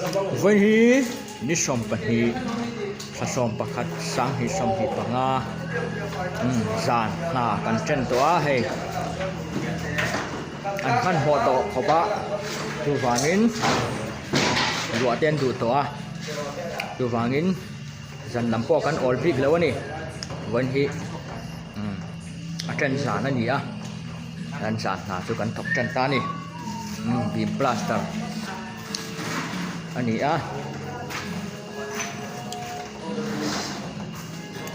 Vawiin hi ni 12 thla 11 2025 zan hna kan chen tawh a hei an hmanhmawh tawh khawp a chuvangin luah te an duh tawh a chuvangin zan lam pawh kan awl bik lo a ni vawiin hi a chen zan a ni a an zan hna chu kan thawk tan ta a ni beam plaster a ni a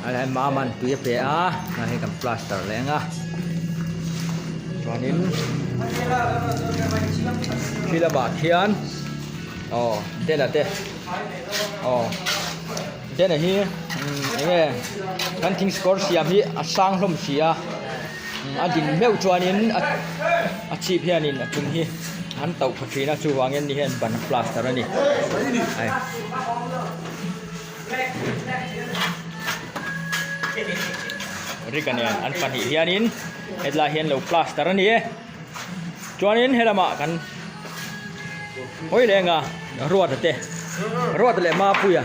helai mama'n tui a pe a tunah hian kan plaster leh ang a chuanin khi lamah khian aw dena te aw dena hi eng nge kan thing sikawr siam hi a sang hlawm si a. A din meuh chuanin a chhip hianin a chung hi an tauh tha thin a chuvangin ni hian ban a plaster a ni hei. Rika nen an pahnih hianin hetlai hian lo plaster a ni e chuanin helamah kan hawi leng a Ruata te Ruata leh Mapuia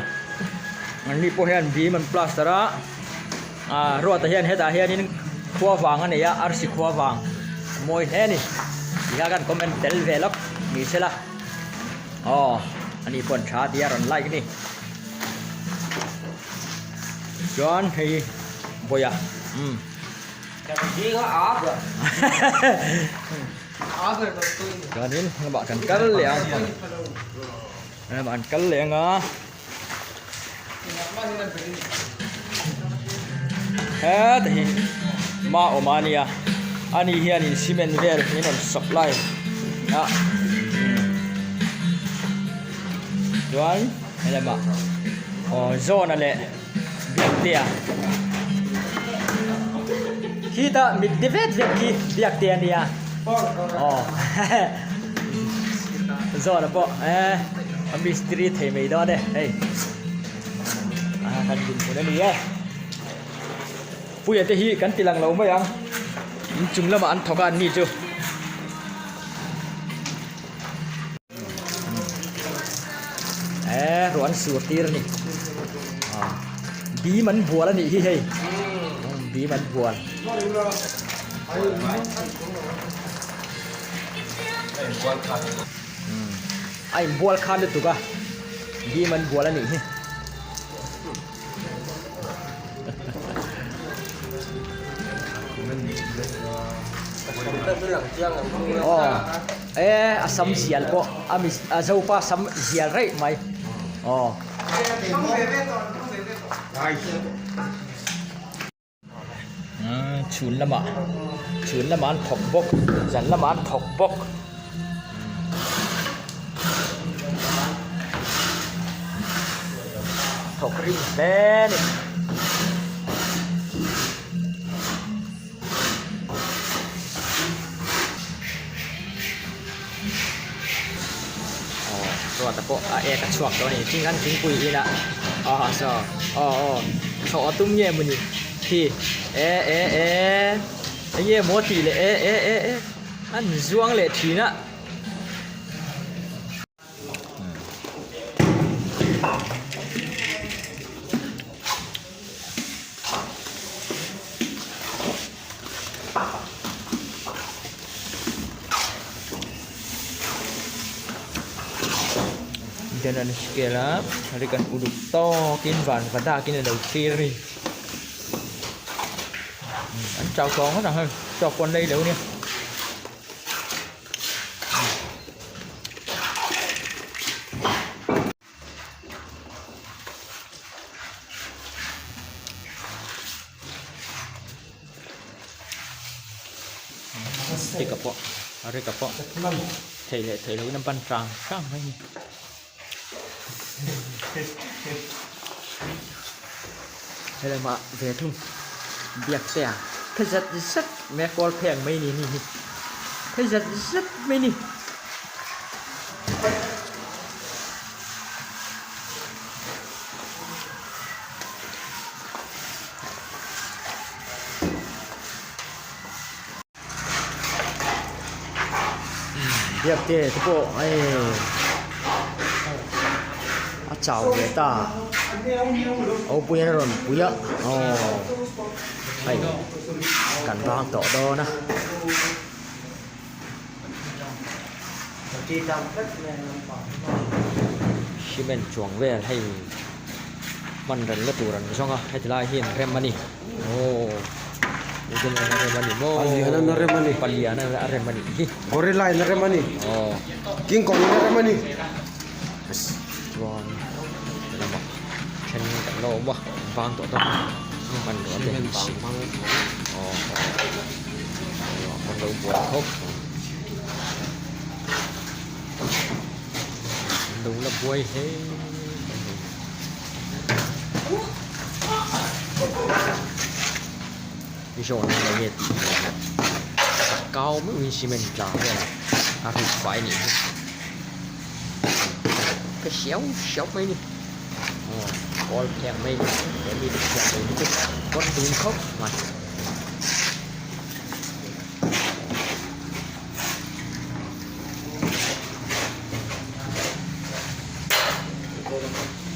an ni pawh hian bim an plaster a. Aaa Ruata hian hetah hianin khua vang a nei a arsi khua vang mawi hle a ni tikha kan comment tel ve lawk ni se la aw ani pawh tha tia rawn like a ni chuan hei bawiha umm chuanin lamah kan kal leh ang lamah an kal leh ang a. Heta hi ma awm a nia ani hianin cement vel min rawn supply a chuan helamah aw zawna leh biaktea khita mit de vet vet khi biaktea ania aw zawna pawh eh a mistiri thei mai dawn e hei a kan dinhmun a ni e puia te hi kan ti lang lo mai ang inchung lamah an thawk a an ni chu. Eh ruah an sur tir a ni ah bim an bual a nih hi hei bim an bual a inbual khan lutuk a bim an bual a nih hi. Aw e a sam zial pawh a mi a zopa sam zial raih mai aw. Chhun lamah chhun lamah an thawk bawk zan lamah an thawk bawk. Thawk rim hle a ni. Aw ruata pawh a ek a chhuak tawh a ni thing an thingpui inah aw saw aw aw thlawh a tum nge mawni khi e e e eng nge maw tih leh e e e e an zuang leh thin a. General scale a rikan uluk tawkin van va dakin a lo thlir a ni an chau tawng ngawt ang hei chawk pawh an lei lo a nia. Rika pawh rika pawh thei leh thei loin a ban tang tang mai a ni helamah ve thung biak te a phe zet zet mai a kawl pheng mai a ni ni hi phe zet zet mai a ni. Biak te te pawh hei chau ve ta Opuian a rawn pui a aww hei kan bang tawh dawn a. Cement chuang vel hei hman reng na tur an zawng a heti lai hi an rem a ni aww a rem a ni maw Palian a rem a ni palian a rem a nih hi gorilla in a rem a ni aww king kong in a rem a ni chuan lamah then kan la awm a vang tawh dawn hmanrua te an chhim aww kan lo buai khawp an lo la buai hle mai hei i zawn a enge tih hmel kau meuhin cement tla vel a ruk fai a nih hi. Ka hriau hriau mai ni aw kawl phek mai ni he mite thiam lo hi chu pawn dun khawp mai.